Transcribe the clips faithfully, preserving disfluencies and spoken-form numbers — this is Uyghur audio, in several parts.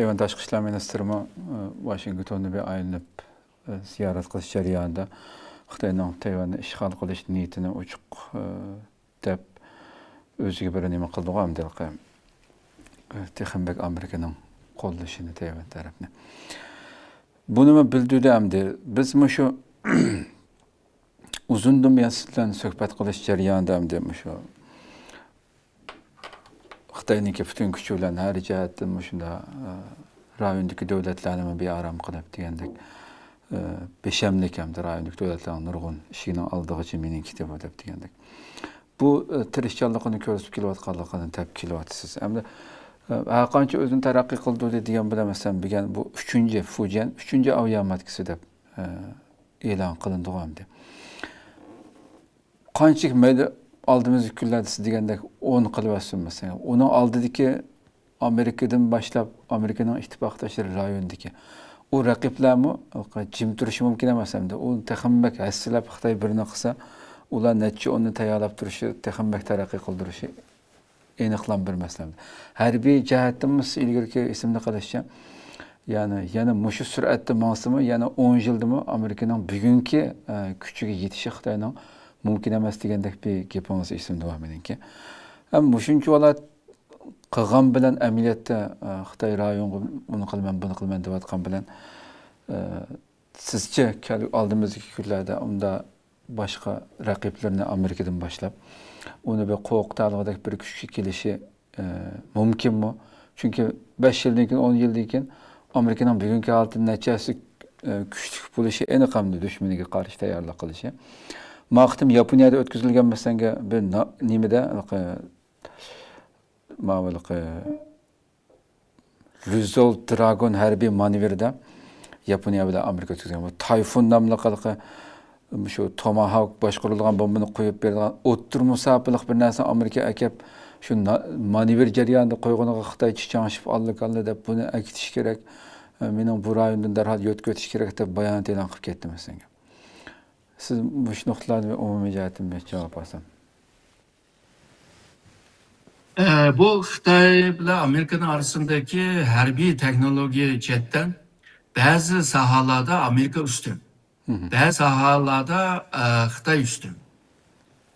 تەيۋەن تاشقى ئىشلار مىنىستىرىمۇ، ئە، ۋاشىنگتوندا بىر ئايلىنىپ، ئە، زىيارەت قىلىش جەريانىدا خىتاينىڭ تەيۋەننى ئىشغال قىلىش نىيىتىنى ئوچۇق، ئە، دەپ، ئۆزىگە بىر نېمە قىلدىغۇ ئەمدى، ئە، تېخىمۇ بەك ئامېرىكىنىڭ قوللىشىنى تەيۋەن تەرەپنى. بۇنىمۇ بىلدۈردى ئەمدى. بىز مۇشۇ ئۇزۇندىن بۇيان سىز بىلەن سۆھبەت قىلىش جەريانىدا ئەمدى مۇشۇ خىتاينىڭكى پۈتۈن كۈچى بىلەن ھەر جەھەتتىن مۇشۇنداق، ئە، رايوندىكى دۆلەتلەرنىمۇ بىئارام قىلىپ دېگەندەك، ئە، بىشەملىك ھەمدە رايوندىكى دۆلەتلەرنىڭ نۇرغۇن ئىشىكىنىڭ ئالدىغىچە مېنىڭكى دەپ دېگەندەك. بۇ، ئە، تىرىشچانلىقىنى كۆرسىتىپ كېلىۋاتقانلىقىنى دەپ كېلىۋاتىسىز. ئەمدى، ئە، ھەر قانچە ئۆزىنى تەرەققىي قىلدۇردى دېگەن بىلەن، مەسىلەن، بۈگۈن بۇ ئۈچىنچى، فۇجيەن ئۈچىنچى ئاۋىئاماتكىسى دەپ، ئە، ئېلان قىلىندىغۇ ئەمدى. قانچىلىك مەيلى ئالدىمىزدىكى كۈنلەردە سىز دېگەندەك ئون قىلىۋەتسۇن مەسىلەن. ئۇنىڭ ئالدىدىكى ئامېرىكىدىن باشلاپ، ئامېرىكىنىڭ ئىتتىپاقداشلىرى رايوندىكى ئۇ رەقىبلەرمۇ جىم تۇرۇشى مۇمكىن ئەمەس ئەمدى. ئۇ تېخىمۇ بەك ھەسسىلەپ خىتاي بىرنى قىلسا، ئۇلار نەچچە ئوننى تەييارلاپ تۇرۇشى، تېخىمۇ بەك تەرەققىي قىلدۇرۇشى ئېنىقلام بىر مەسىلە. ھەربىي جەھەتتىنمۇ سىز ئىلگىرىكى ئېسىمدە قېلىشىچە، يەنى يەنە مۇشۇ سۈرئەتتە ماڭسىمۇ، يەنە ئون يىلدىمۇ ئامېرىكىنىڭ بۈگۈنكى، ئە، كۈچىگە يېتىشى خىتاينىڭ مۇمكىن ئەمەس دېگەندەك بىر گېپىڭىز ئېسىمدە بار مېنىڭكى. ھەم مۇشۇنچىۋالا قىلغان بىلەن ئەمەلىيەتتە، ئە، خىتاي رايونغا ئۇنى قىلىمەن، بۇنى قىلىمەن دەۋاتقان بىلەن، ئە، سىزچە كەل-، ئالدىمىزدىكى كۈنلەردە ئۇنداق باشقا رەقىبلىرىنى ئامېرىكىدىن باشلاپ، ئۇنى بىر قورقۇتالىغۇدەك بىر كۈچكە كېلىشى، ئە، مۇمكىنمۇ؟ چۈنكى بەش يىلدىن كېيىن، ئون يىلدىن كېيىن ئامېرىكىنىڭ بۈگۈنكى ھالىتىدىن نەچچە ھەسسە، ئە، كۈچلۈك بولۇشى ئېنىق ئەمدى دۈشمىنىگە قارشى تەييارلىق قىلىشى. ما قېتىم ياپونىيەدە ئۆتكۈزۈلگەن مەسىلەنگە بىر نا-، نېمىدە، ماۋۇ رۇزۋېلت دراگون ھەربىي مانېۋىرىدا ياپونىيە بىلەن ئامېرىكا ئۆتكۈزگەن بۇ تايفۇن ناملىق ھېلىقى مۇشۇ توماھاۋك باشقۇرۇلغان بومبىنى قويۇپ بېرىدىغان ئوتتۇرا مۇساپىلىق بىر نەرسىنى ئامېرىكا ئەكەپ، شۇ نا-، مانېۋىر جەريانىدا قويغىنىغا خىتاي چىچاڭشىپ، ئاللا-كاللا دەپ بۇنى ئەكېتىش كېرەك، مېنىڭ بۇ رايوندىن دەرھال يۆتكىۋېتىش كېرەك دەپ بايانات ئېلان قىلىپ كەتتى مەسىلەن. سىز مۇشۇ نۇقتىلارنى ئومۇمىي جەھەتتىن بىر جاۋاب ئالسام. ئە، بۇ خىتاي بىلەن ئامېرىكىنىڭ ئارىسىدىكى ھەربىي تېخنولوگىيە جەھەتتىن بەزى ساھەلەردە ئامېرىكا ئۈستۈن، مهم. بەزى ساھەلەردە، ئە، خىتاي ئۈستۈن.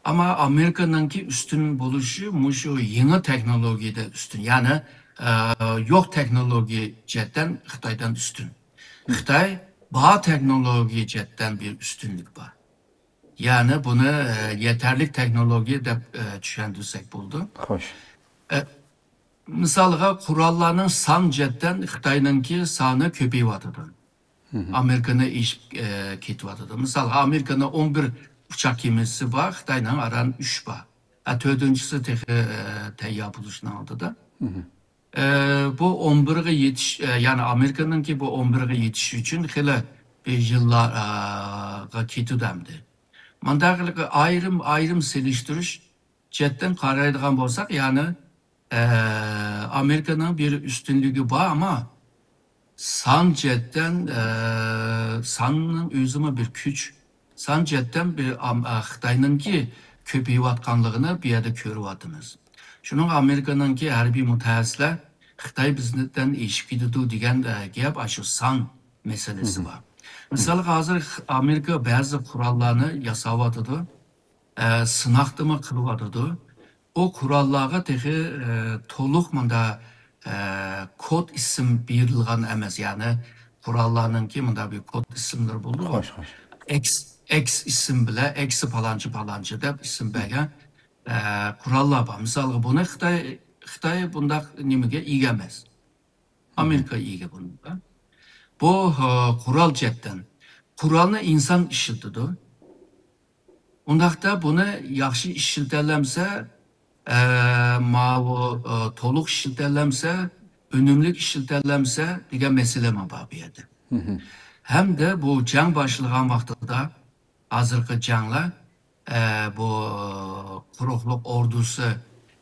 ئەمما ئامېرىكىنىڭكى ئۈستۈن بولۇشى مۇشۇ يېڭى تېخنولوگىيەدە ئۈستۈن، يەنى، ئە، يوق تېخنولوگىيە جەھەتتىن خىتايدىن ئۈستۈن. خىتاي بار تېخنولوگىيە جەھەتتىن بىر ئۈستۈنلۈك بار. يەنى بۇنى، ئە، يېتەرلىك تېخنولوگىيە دەپ، ئە، چۈشەندۈرسەك بولىدۇ. خوش. ئە، مىسالغا، قوراللارنىڭ سان جەھەتتىن خىتاينىڭكى سانى كۆپىيىۋاتىدۇ. مهم. ئامېرىكىنى ئېشىپ، ئە، كېتىۋاتىدۇ. مىسالغا، ئامېرىكىنىڭ ئون بىر ئۇچاق كېمىسى بار، خىتاينىڭ ئاران ئۈچ بار. ئە، تۆتىنچىسى تېخى، ئە، تەييار بولۇشنىڭ ئالدىدا. مهم. ئە، بۇ ئون بىرگە يېتىش، ئە، يەنى ئامېرىكىنىڭكى بۇ ئون بىرگە يېتىش ئۈچۈن خېلى بىر يىللارغا كېتىدۇ ئەمدى. مۇنداق ئايرىم-ئايرىم سېلىشتۇرۇش جەھەتتىن قارايدىغان بولساق، يەنى، ئە، ئامېرىكىنىڭ بىر ئۈستۈنلۈكى بار، ئەمما سان جەھەتتىن، ئە، ساننىڭ ئۆزىمۇ بىر كۈچ. سان جەھەتتىن بىر ئام-، ئە، خىتاينىڭكى كۆپىيىۋاتقانلىقىنى بۇ يەردە كۆرۈۋاتىمىز. شۇنىڭغا ئامېرىكىنىڭكى ھەربىي مۇتەخەسسىسلەر خىتاي بىزدىن ئېشىپ كېتىدۇ دېگەن، ئە، گەپ ئاشۇ سان مەسىلىسى بار. مىسالغا، ھازىر خ-، ئامېرىكا بەزى قوراللارنى ياساۋاتىدۇ، ئە، سىناقنىمۇ قىلىۋاتىدۇ. ئۇ قوراللارغا تېخى، ئە، تولۇق مۇندا، ئە، كود ئىسىم بېرىلغان ئەمەس. يەنى قوراللارنىڭكى مۇندا بىر كود ئىسىملىرى بولىدۇ. خوش، خوش. ئېكس، ئېكس ئىسىم بىلەن، ئېكس پالانچى پالانچى دەپ ئىسىم بەرگەن، ئە، قوراللار بار. مىسالغا، بۇنى خىتاي، خىتاي بۇنداق نېمىگە ئىگە ئەمەس. ئامېرىكا ئىگە بۇنىڭغا. بۇ، ئە، قورال جەھەتتىن. قورالنى ئىنسان ئىشلىتىدۇ. ئۇنداقتا بۇنى ياخشى ئىشلىتەلەمسە، ئە، ماۋۇ، ئە، تولۇق ئىشلىتەلەمسە، ئۈنۈملۈك ئىشلىتەلەمسە دېگەن مەسىلە بار بۇ يەردە. مهم. ھەمدە بۇ جەڭ باشلىغان ۋاقتىدا، ھازىرقى جەڭلەر، ئە، بۇ قۇرۇقلۇق ئوردۇسى،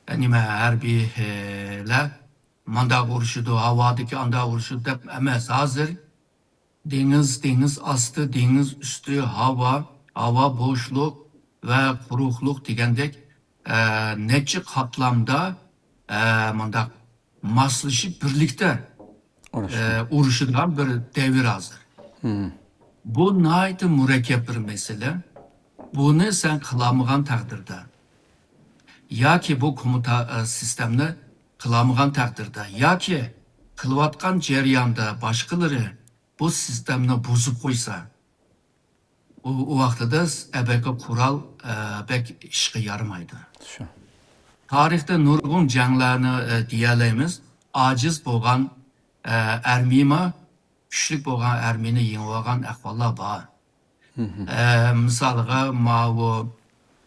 ئە، نېمە، ھەربىيلەر مانداق ئۇرۇشىدۇ، ھاۋادىكى ئانداق ئۇرۇشىدۇ دەپ ئەمەس. ھازىر دېڭىز، دېڭىز ئاستى، دېڭىز ئۈستى، ھاۋا، ھاۋا بوشلۇق ۋە قۇرۇقلۇق دېگەندەك، ئە، نەچچە قاتلامدا، ئە، مۇنداق ماسلىشىپ بىرلىكتە، ئۇرۇشىدىغان بىر دەۋر ھازىر. بۇ ناھايىتى مۇرەككەپ بىر مەسىلە. بۇنى سەن قىلالمىغان تەقدىردە ياكى بۇ كومۇتا-، ئە، سىستېمىنى قىلالمىغان تەقدىردە ياكى قىلىۋاتقان جەرياندا باشقىلىرى بۇ سىستېمىنى بۇزۇپ قويسا، ئۇ، ئۇ ۋاقتىدا ئەبەكى قورال، ئە، بەك ئىشقا يارىمايدۇ. شۇ. تارىختا نۇرغۇن جەڭلەرنى، ئە، دېيەلەيمىز، ئاجىز بولغان، ئە، ئارمىيىمۇ كۈچلۈك بولغان ئارمىيىنى يېڭىۋالغان ئەھۋاللار بار. ئە، مىسالغا، ماۋۇ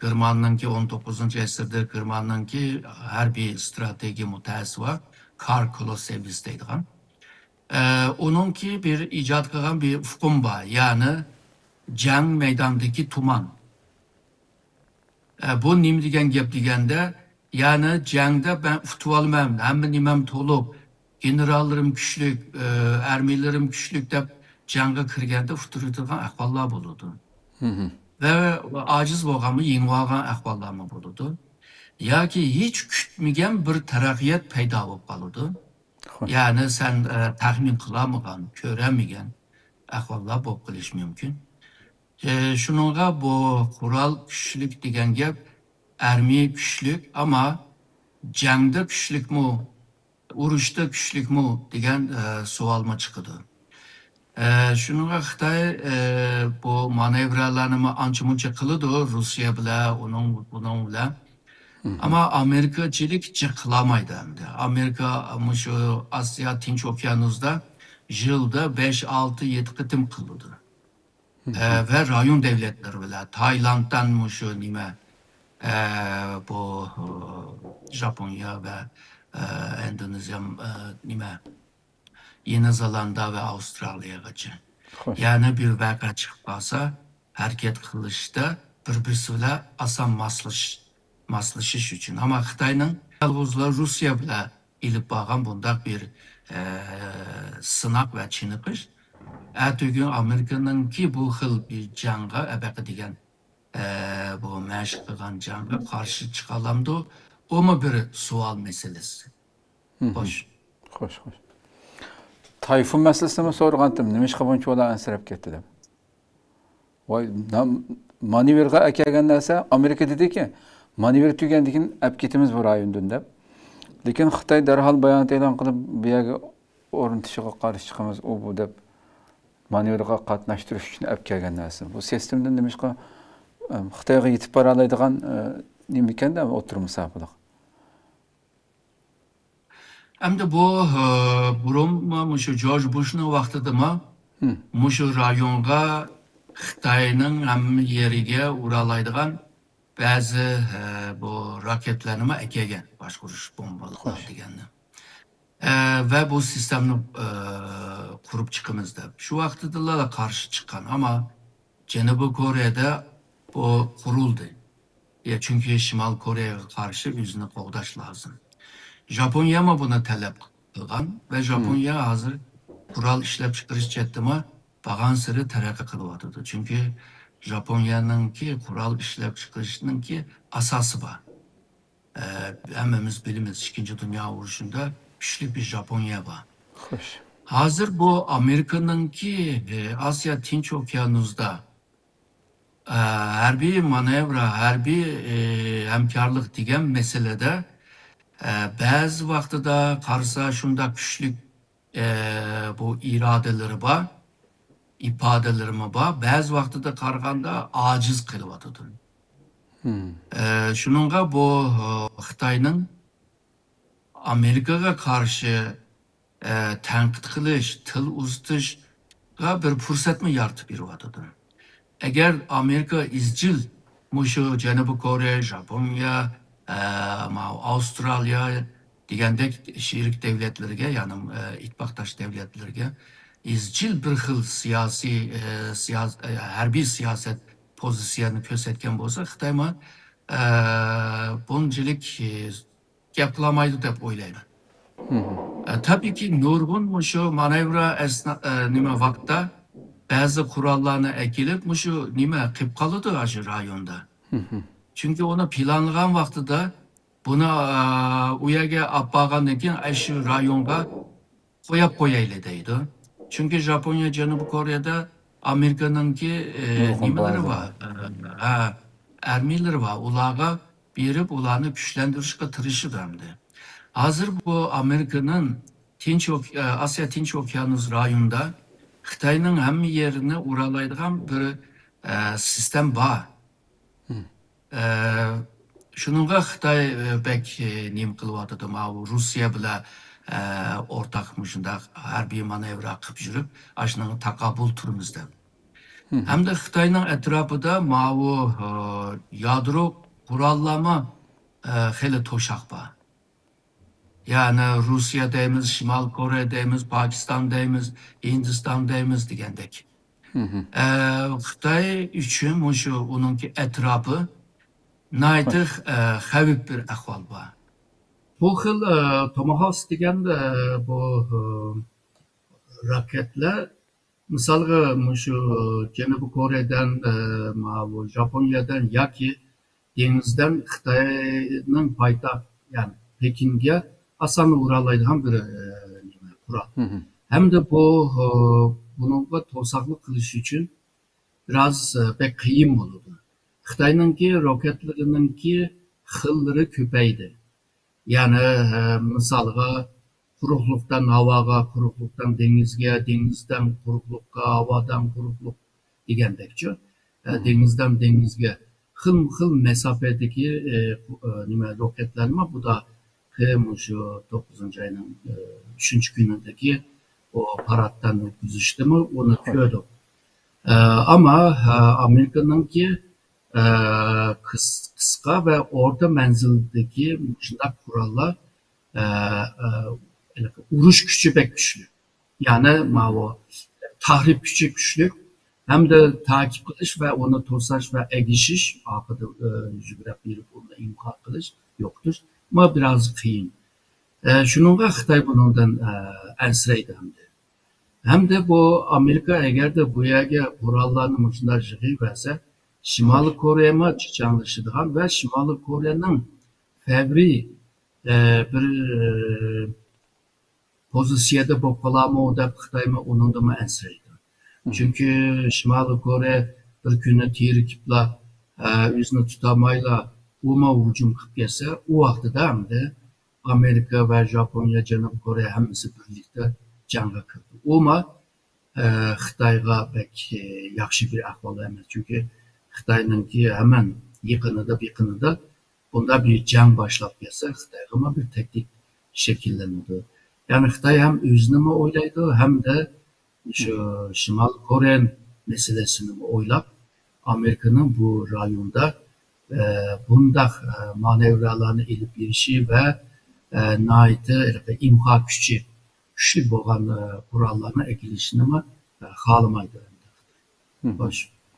گېرماننىڭكى ئون توققۇزىنچى ئەسىردە گېرماننىڭكى ھەربىي ئىستراتېگىيە مۇتەخەسسىسى بار، كارل كلوسېۋىس دەيدىغان. ئە، ئۇنىڭكى بىر ئىجاد قىلغان بىر ئۇقۇم بار، يەنى جەڭ مەيدانىدىكى تۇمان. ئە، بۇ نېمە دېگەن گەپ دېگەندە، يەنى جەڭدە مەن ئۇتۇۋالىمەن، ھەممە نېمەم تولۇق، گېنېراللىرىم كۈچلۈك، ئە، ئارمىيىلىرىم كۈچلۈك دەپ جەڭگە كىرگەندە ئۇتتۇرۇۋېتىدىغان ئەھۋاللار بولىدۇ. ۋە ئاجىز بولغانمۇ يېڭىۋالغان ئەھۋاللارمۇ بولىدۇ. ياكى ھېچ كۈتمىگەن بىر تەرەققىيات پەيدا بولۇپ قالىدۇ. خوش. يەنى سەن، ئە، تەخمىن قىلالمىغان، كۆرەلمىگەن ئەھۋاللار بولۇپ قېلىشى مۇمكىن. ئە، شۇنىڭغا بۇ قورال كۈچلۈك دېگەن گەپ، ئارمىيە كۈچلۈك، ئەمما جەڭدە كۈچلۈكمۇ، ئۇرۇشتا كۈچلۈكمۇ دېگەن، ئە، سوئالمۇ چىقىدۇ. ئە، شۇنىڭغا خىتاي، ئە، بۇ مانېۋرلارنىمۇ ئانچە-مۇنچە قىلىدۇ، روسىيە بىلەن، ئۇنىڭ، بۇنىڭ بىلەن. ئەمما ئامېرىكىچىلىك جىق قىلالمايدۇ ئەمدى. ئامېرىكا مۇشۇ ئاسىيا تىنچ ئوكيانۇسدا يىلدا بەش، ئالتە، يەتتە قېتىم قىلىدۇ. ئە، ۋە رايون دۆلەتلىرى بىلەن، تايلاندتىن مۇشۇ نېمە، ئە، بۇ، ئە، ژاپونىيە ۋە، ئە، ئىندونېزىيە، ئە، نېمە، يېڭى زېلاندىيە ۋە ئاۋسترالىيەگىچە. خوش. يەنى بىر ۋەقە چىقىپ قالسا، ھەرىكەت قىلىشتا بىر-بىرسى بىلەن ئاسان ماسلىشىش، ماسلىشىش ئۈچۈن. ئەمما خىتاينىڭ يالغۇزلا روسىيە بىلەن ئېلىپ بارغان بۇنداق بىر، ئە، سىناق ۋە چېنىقىش ئەتىگۈن ئامېرىكىنىڭكى بۇ خىل بىر جەڭگە ئەبەقە دېگەن، ئە، بۇ مەشىق قىلغان جەڭگە قارشى چىقالامدۇ؟ ئۇمۇ بىر سوئال مەسىلىسى. خوش. خوش، خوش. تايفۇن مەسىلىسىنىمۇ سورىغانتىم، نېمىشقا بۇنچىۋالا ئەنسىرەپ كەتتى دەپ. ۋاي، نام-، مانېۋىرغا ئەكەلگەن نەرسە، ئامېرىكا دېدىكى، مانېۋىر تۈگەندىن كېيىن ئەپ كېتىمىز بۇ رايوندىن دەپ. لېكىن خىتاي دەرھال بايانات ئېلان قىلىپ، بۇ يەرگە ئورنىتىشىغا قارشى چىقىمىز، ئۇ بۇ دەپ مانېۋىرغا قاتناشتۇرۇش ئۈچۈن ئەپ كەلگەن نەرسە. بۇ سىستېمىدىن نېمىشقا، ئەم، خىتايغا يېتىپ بارالايدىغان، ئە، نېمىكەن-دە، ئوتتۇرا مۇساپىلىق. ئەمدى بۇ، ئە، بۇرۇنمۇ مۇشۇ جورج بۇشنىڭ ۋاقتىدىمۇ مۇشۇ رايونغا خىتاينىڭ ھەممە يېرىگە ئۇرالايدىغان بەزى، ئە، بۇ راكېتلارنىمۇ ئەكەلگەن، باشقۇرۇش بومبىلار دېگەننى. ئە، ۋە بۇ سىستېمىنى، ئە، قۇرۇپ چىقىمىز دەپ. شۇ ۋاقتىدىلا قارشى چىققان. ئەمما جەنۇبىي كورېيەدە بۇ قۇرۇلدى. يا، چۈنكى شىمال كورېيەگە قارشى ئۆزىنى قوغداش لازىم. ژاپونىيەمۇ بۇنى تەلەپ قىلغان ۋە ژاپونىيە ھازىر قورال ئىشلەپچىقىرىش جەھەتتىمۇ بارغانسېرى تەرەققىي قىلىۋاتىدۇ. چۈنكى ژاپونىيەنىڭكى قورال ئىشلەپچىقىرىشنىڭكى ئاساسى بار. ئە، ھەممىمىز بىلىمىز، ئىككىنچى دۇنيا ئۇرۇشىدا كۈچلۈك بىر ژاپونىيە بار. خوش. ھازىر بۇ ئامېرىكىنىڭكى، ئە، ئاسىيا تىنچ ئوكيانۇسدا، ئە، ھەربىي مانېۋىر، ھەربىي، ئە، ھەمكارلىق دېگەن مەسىلىدە، ئە، بەزى ۋاقتىدا قارىسا شۇنداق كۈچلۈك، ئە، بۇ ئىرادىلىرى بار، ئىپادىلىرىمۇ بار. بەزى ۋاقتىدا قارىغاندا ئاجىز قېلىۋاتىدۇ. ئە، شۇنىڭغا بۇ، ئە، خىتاينىڭ ئامېرىكىغا قارشى، ئە، تەنقىد قىلىش، تىل ئۇزىتىشقا بىر پۇرسەتمۇ يارىتىپ بېرىۋاتىدۇ. ئەگەر ئامېرىكا ئىزچىل مۇشۇ جەنۇبىي كورېيە، ژاپونىيە، ئە، ماۋۇ ئاۋسترالىيە دېگەندەك شېرىك دۆلەتلەرگە، يەنى، ئە، ئىتتىپاقداش دۆلەتلەرگە ئىزچىل بىر خىل سىياسىي، ئە، سىياس-، ئە، ھەربىي سىياسەت پوزىتسىيەنى كۆرسەتكەن بولسا، خىتايمۇ، ئە، بۇنچىلىك، ئە، گەپ قىلالمايدۇ دەپ ئويلايمەن. ئە، تەبىئىيكى، نۇرغۇن مۇشۇ مانېۋىر ئەسنا-، ئە، نېمە ۋاقىتتا بەزى قوراللارنى ئەكېلىپ، مۇشۇ نېمە قىلىپ قالىدۇ ئاشۇ رايوندا. چۈنكى ئۇنى پىلانلىغان ۋاقتىدا بۇنى، ئە، ئۇ يەرگە ئاپ بارغاندىن كېيىن، ئاشۇ رايونغا قوياپ قويايلى دەيدۇ. چۈنكى ژاپونىيە، جەنۇبىي كورېيەدە ئامېرىكىنىڭكى، ئە، نۇرغۇن نېمىلىرى بازا بار، ئە، ھە، ئارمىيىلىرى بار. ئۇلارغا بېرىپ، ئۇلارنى كۈچلەندۈرۈشكە تىرىشىدۇ ئەمدى. ھازىر بۇ ئامېرىكىنىڭ تىنچ ئوك-، ئە، ئاسىيا تىنچ ئوكيانۇس رايونىدا خىتاينىڭ ھەممە يېرىنى ئورالايدىغان بىر، ئە، سىستېما بار. ئە، شۇنىڭغا خىتاي، ئە، بەك، ئە، نېمە قىلىۋاتىدۇ؟ ماۋۇ روسىيە بىلەن، ئە، ئورتاق مۇشۇنداق ھەربىي مانېۋىر قىلىپ يۈرۈپ، ئاشۇنىڭغا تاقابىل تۇرىمىز دەپ. ھەمدە خىتاينىڭ ئەتراپىدا ماۋۇ، ئە، يادرو قوراللارمۇ، ئە، خېلى توشاق بار. يەنى روسىيە دەيمىز، شىمال كورېيە دەيمىز، پاكىستان دەيمىز، ھىندىستان دەيمىز دېگەندەك. ئە، خىتاي ئۈچۈن مۇشۇ ئۇنىڭكى ئەتراپى ناھايىتى، ئە، خەۋپ بىر ئەھۋال بار. بۇ خىل، ئە، توماھاۋك دېگەن، ئە، بۇ، ئە، راكېتلار مىسالغا، مۇشۇ جەنۇبىي كورېيەدىن، ئە، ماۋۇ ژاپونىيەدىن ياكى دېڭىزدىن خىتاينىڭ پايتەخت، يەنى پېكىنگە ئاسانلا ئۇرالايدىغان بىر، ئە، نېمە، قورال. ھەمدە بۇ، ئە، بۇنىڭغا توساقلىق قىلىش ئۈچۈن بىراز، ئە، بەك قىيىن بولىدۇ. خىتاينىڭكى روكېتلىرىنىڭكى خىللىرى كۆپەيدى. يەنى، ئە، مىسالغا، قۇرۇقلۇقتىن ھاۋاغا، قۇرۇقلۇقتىن دېڭىزگە، دېڭىزدىن قۇرۇقلۇققا، ھاۋادىن قۇرۇقلۇق دېگەندەكچۇ. ئە، دېڭىزدىن دېڭىزگە خىلمۇ خىل مەساپىدىكى، ئە، قۇ-، ئە، نېمە، روكېتلارنىمۇ بۇ دا مۇشۇ توققۇزىنچى ئاينىڭ، ئە، ئۈچىنچى كۈنىدىكى ئۇ پاراتتىن ئۆتكۈزۈشتىمۇ ئۇنى كۆردۇق. ئە، ئەمما، ئە، ئامېرىكىنىڭكى، ئە، قىس-، قىسقا ۋە ئورتا مەنزىلدىكى مۇشۇنداق قوراللار، ئە، ئە، ئۇرۇش كۈچى بەك كۈچلۈك. يەنى ماۋۇ تەخرىپ كۈچى كۈچلۈك ھەمدە تاقىپ قىلىش ۋە ئۇنى توساش ۋە ئەگىشىش ئارقىدا، ئە، يۈگرەپ بېرىپ ئۇنى ئىمها قىلىش، يوقىتىش، ما بىراز قىيىن. ئە، شۇنىڭغا خىتاي بۇنىڭدىن، ئە، ئەنسىرەيدۇ ھەمدە. ھەمدە بۇ ئامېرىكا ئەگەردە بۇ يەرگە قوراللارنى مۇشۇنداق يىغىۋەرسە، شىمالىي كورېيەمۇ چىچاڭلىشىدىغان ۋە شىمالىي كورېيەنىڭ فەۋرىي، ئە، بىر، ئە، پوزىتسىيەدە بولۇپ قالارمۇ دەپ خىتايمۇ ئۇنىڭدىنمۇ ئەنسىرەيدۇ. چۈنكى شىمالىي كورېيە بىر كۈنى تېرىكىپلا، ئە، ئۆزىنى تۇتالمايلا، ئۇمۇ ھۇجۇم قىلىپ كەتسە، ئۇ ۋاقتىدا ئەمدى ئامېرىكا ۋە ژاپونىيە، جەنۇبىي كورېيە ھەممىسى بىرلىكتە جەڭگە كىرىدۇ. ئۇمۇ، ئە، خىتايغا بەك، ئە، ياخشى بىر ئەھۋال ئەمەس. چۈنكى خىتاينىڭكى ھەمەن يېقىنىدا، بېقىنىدا بۇنداق بىر جەڭ باشلاپ كەتسە، خىتايغىمۇ بىر تەھدىت شەكىللىنىدۇ. يەنى خىتاي ھەم ئۆزىنىمۇ ئويلايدۇ، ھەمدە شۇ شىمالىي كورېيە مەسىلىسىنىمۇ ئويلاپ، ئامېرىكىنىڭ بۇ رايوندا، ئە، بۇنداق، ئە، مانېۋىرلارنى ئېلىپ بېرىشى ۋە، ئە، ناھايىتى ھېلىقى ئىمها كۈچى كۈچلۈك بولغان، ئە، قوراللارنى ئەكېلىشىنىمۇ، ئە، خالىمايدۇ ئەمدى خىتاي. خوش.